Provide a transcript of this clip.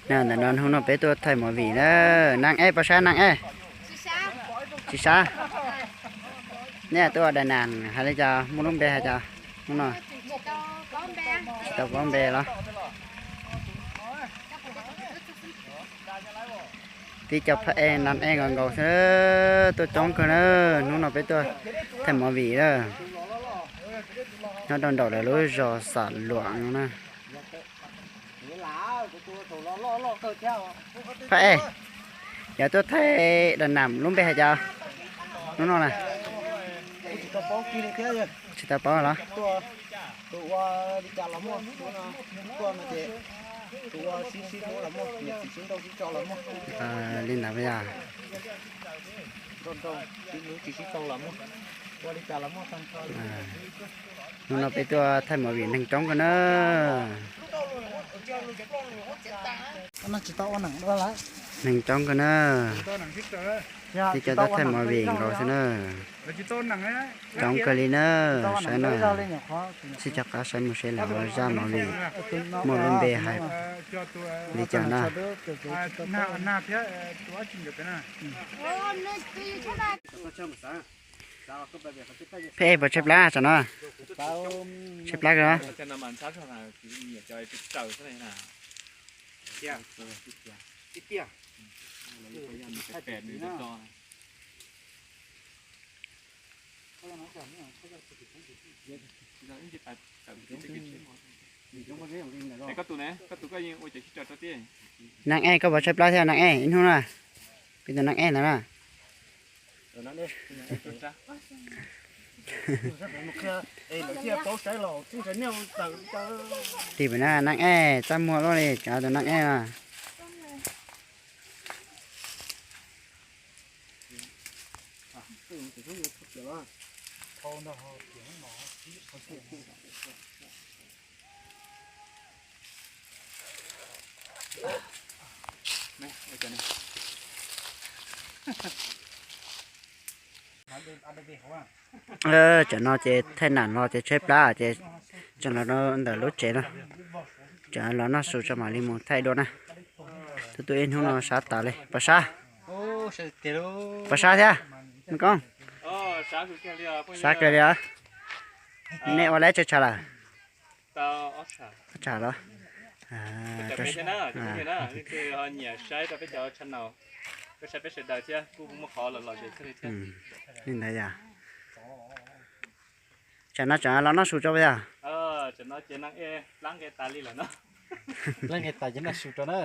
Ntawm no hnub no peb tuaj thaij movie na. Neeb Ej, pab sab Neeb Ej. Tsis sab. Nej tuaj ua Đà Nẵng hais li cas, muaj lub npe hais cas hnub no? Tsis tau paub npe los? Tib co phab ej Neeb Ej nkaus nkaus xwb, tuaj coob kawg na. Hnub no peb tuaj thaij movie na. Nyob rau nraum lawv lub zos Xam Luam no na. Phab ej, yog tuaj thaij Đà Nẵng lub npe hais cas hnub no na? Tsis tau paub los? Li ntawd yog. Hnub no peb tuaj thaij movie neeg coob kawg na. Neeg coob kawg na. Tib co tuaj thaij movie nkaus xwb na. Coob kawg li na. Saib na, sib caug qab saib mus seb lawv ua zaj movie muaj lub npe hais li cas na. Peb puas tshaib plab tsam no? Tshaib plab kawg. Neeb Ej, koj puas tshaib plab thiab Neeb Ej? Ib hnub na, peb tus Neeb Ej ntawd na. Tim pem na Neeb Ej, txaj muag luaj li cov tus Neeb Ej na. Tam no ces thaij nam los ces tshaib plab ces tseem los ntawm lub tsev no, tseem los noj su tso mam li mus thaij dua na. Tuaj tuaj ib hnub no sab tas li. Pab sab, pab sab thiab, me koob, sab kawg li os. Nej ua lawm tsawg tshav lawm? Tshav los? Li ntawd yog. Tsam no tsam los noj su tso puas yog? Nqe tas ces noj su rau na.